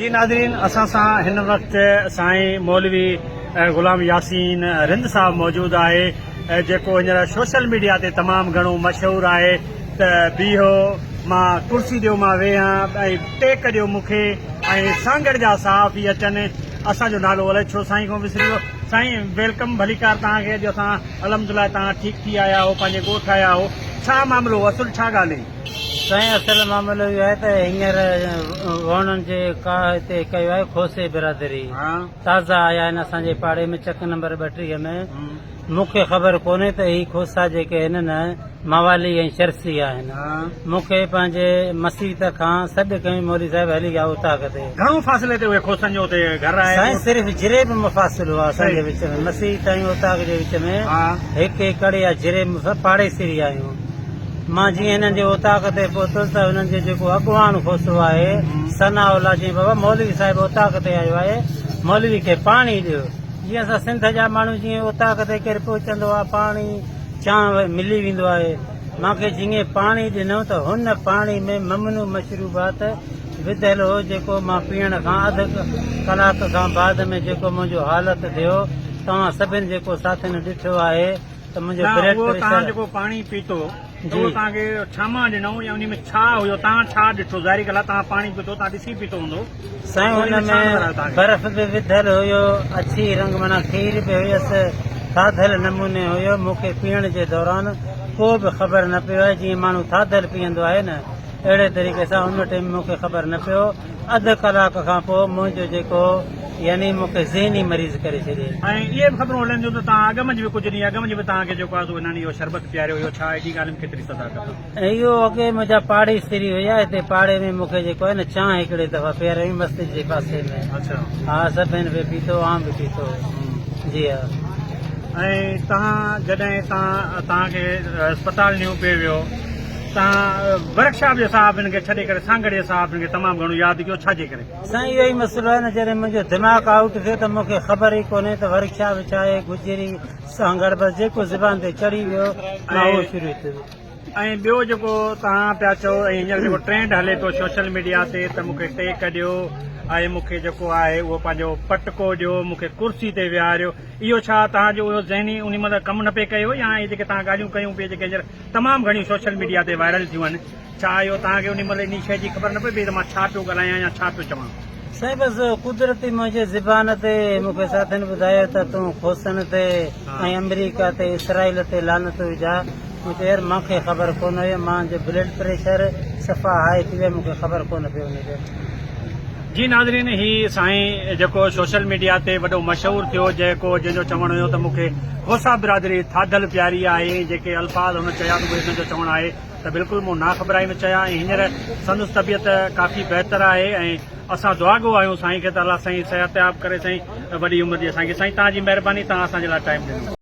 جي ناظرين اسان سان هن وقت سائين مولوي غلام ياسين رند صاحب موجود آهي جيڪو هينئر سوشل ميڊيا تي تمام گهڻو مشهور آهي ته بيهو مان ڪرسي ڏيو مان ويهان ۽ ٽيڪ ڏيو مون کي ۽ سانگهڙ جا صحافي اچن اسان جو نالو الائي ڇو سائين کان وسري ويو سائين welcome ڀليڪار توهان کي اڄ اسان الحمدلله توهان ٺيڪ ٿي آيا آهو پنهنجي ڳوٺ آيا آهو ڇا معاملو اصل ڇا ڳالهه هئي. سائين اصل معاملو اهو آهي ته هينئر ووڻن جي ڪاهه هتي ڪيو آهي کوسي برادري تازا آيا آهن اسان جي پاڙي ۾ چڪ نمبر 32 ۾ مون کي خبر ڪونهي ته هي کوسا جيڪي آهن نه موالي ۽ چرسي آهن مون کي پنهنجي مسيت کان سڏ ڪيائين مولوي صاحب هلي آ اوطاق تي. گهڻو فاصلي تي اهي کوسن جو اتي گهر آهي. سائين صرف جريب مفاصلو آهي اسان جي وچ ۾ مسيت ۽ اوطاق جي وچ ۾ هڪ ايڪڙ يا جريب پاڙيسري آهيون. مان جيئن هنن جي اوطاق تي پهتس ته هنن جو جيڪو اڳواڻ کوسو آهي ثناء الله چيائين بابا مولوي صاحب اوطاق تي آيو آهي مولوي کي پاڻي ڏيو. جيئن اسان سنڌ جا ماڻهو جيئن اوطاق تي ڪير پهچندو آهي پاڻي چانهه ملي ويندو آهي. مان کي جيئن پاڻي ڏنو ته هن پاڻي ۾ ممنوع مشروبات وڌل هو جيڪو مان پيئڻ کان اڌ ڪلاڪ کان بعد ۾ جيڪو منهنجو حالت ٿيو توهان سڀن جيڪو ساٿين ڏٺو آهي ته منهنجو نه بلڊ اهو پريشر توهان جيڪو پاڻي پيتو ته اهو جي. توهان کي ڇا مان ڏنائون يا انهي ۾ ڇا هيو توهان ڇا ڏٺو ظاهري ڳالهه آهي توهان پاڻي پيتو توهان ڏسي پيتو هوندو سائين پوء ان انهي ۾ ۾ ڇا نظر آيو توهان کي؟ برف به وڌل هيو اڇي رنگ معنيٰ کير به هيس ٿاڌل نموني هيو مون کي پيئڻ جي دوران ڪو به خبر نه پيو آهي جيئن ماڻهو ٿاڌل پيئندو آهي نه اهڙي طريقي سان ان ٽيم مون کي خبر نه پيو اڌ ڪلاڪ کان پوء منهنجو جيڪو يعني مون کي ذهني مريض ڪري ڇڏيائين. ۽ اهي به خبرون هلن ٿيون ته توهان اڳ منجهه به ڪجهه ڏينهن اڳ منجهه به توهان کي جيڪو آهي سو هنن اهو شربت پياريو هيو ڇا اهڙي ڳالهه ۾ ڪيتري صداقت آهي؟ ۽ اهو اڳي منهنجا پاڙيسري هيا هتي پاڙي ۾ مون کي جيڪو آهي نه چانهه هڪڙي دفعا پياريائين مسجد جي پاسي ۾ ها سڀن به پيتو آئون به پيتو جي ها. ۽ توهان جڏهن توهان توهان کي اسپتال نيو پيو ويو توهان ورڪشاپ جي صحافين کي ڇڏي ڪري سانگهڙ جي صحافين کي تمام گهڻو ياد ڪيو ڇا جي ڪري؟ سائين اهو ئي مسئلو آهي نه جڏهن منهنجو دماغ آئوٽ ٿيو ته مون کي خبر ئي ڪونهي ته ورڪشاپ ڇا آهي گجري سانگهڙ بس جيڪو زبان تي چڙهي ويو مان اهو شروع ٿيو. ۽ ٻيو جيڪو توهان پيا چئو ۽ هينئر جيڪو ٽرينڊ هلي پيو سوشل ميڊيا تي ته مون کي ٽيڪ ڏيو ۽ مون کي جيڪو آهي اهو پنهنجو پٽڪو ڏيو مون کي ڪرسي تي ويهاريو اهو ڇا توهان جو اهو ذهني انهي مهل ڪم نه پئي ڪيو يا اهي جيڪي توهان ڳالهيون ڪيون پئي جيڪي هينئر تمام گهڻيون سوشل ميڊيا تي وائرل ٿيون آهن ڇا اهو توهان کي انهي مهل انهي شيء جي خبر نه پئي پئي ته مان ڇا پيو ڳالهايان يا ڇا پيو چوان؟ سائين بس قدرتي منهنجي زبان تي مون کي ساٿين ٻڌايو ته تون کوسن تي ۽ آمريڪا تي اسرائيل تي لعنت وجهاء مون چيو يار مان کي خبر ڪونه هئي مان جو بلڊ پريشر صفا هاء ٿي ويو مون کي خبر ڪونه پيو انهي جو. جي ناظرين هي سائين جيڪو سوشل ميڊيا تي وڏو مشهور ٿيو جيڪو جنهن جو چوڻ هيو ته مون کي کوسا برادري ٿاڌل پياري آهي ۽ جيڪي الفاظ هن چيا ته اهي هن جو چوڻ آهي ته بلڪل مون ناخبرائي ۾ چيا ۽ هينئر سندس طبيعت ڪافي بهتر آهي ۽ اسان دعاگو آهيون سائين کي ته الله سائين صحتياب ڪري سائين وڏي عمر ڏي سائين کي سائين توهان جي مهرباني توهان اسان جي لاء ٽائيم ڏنو.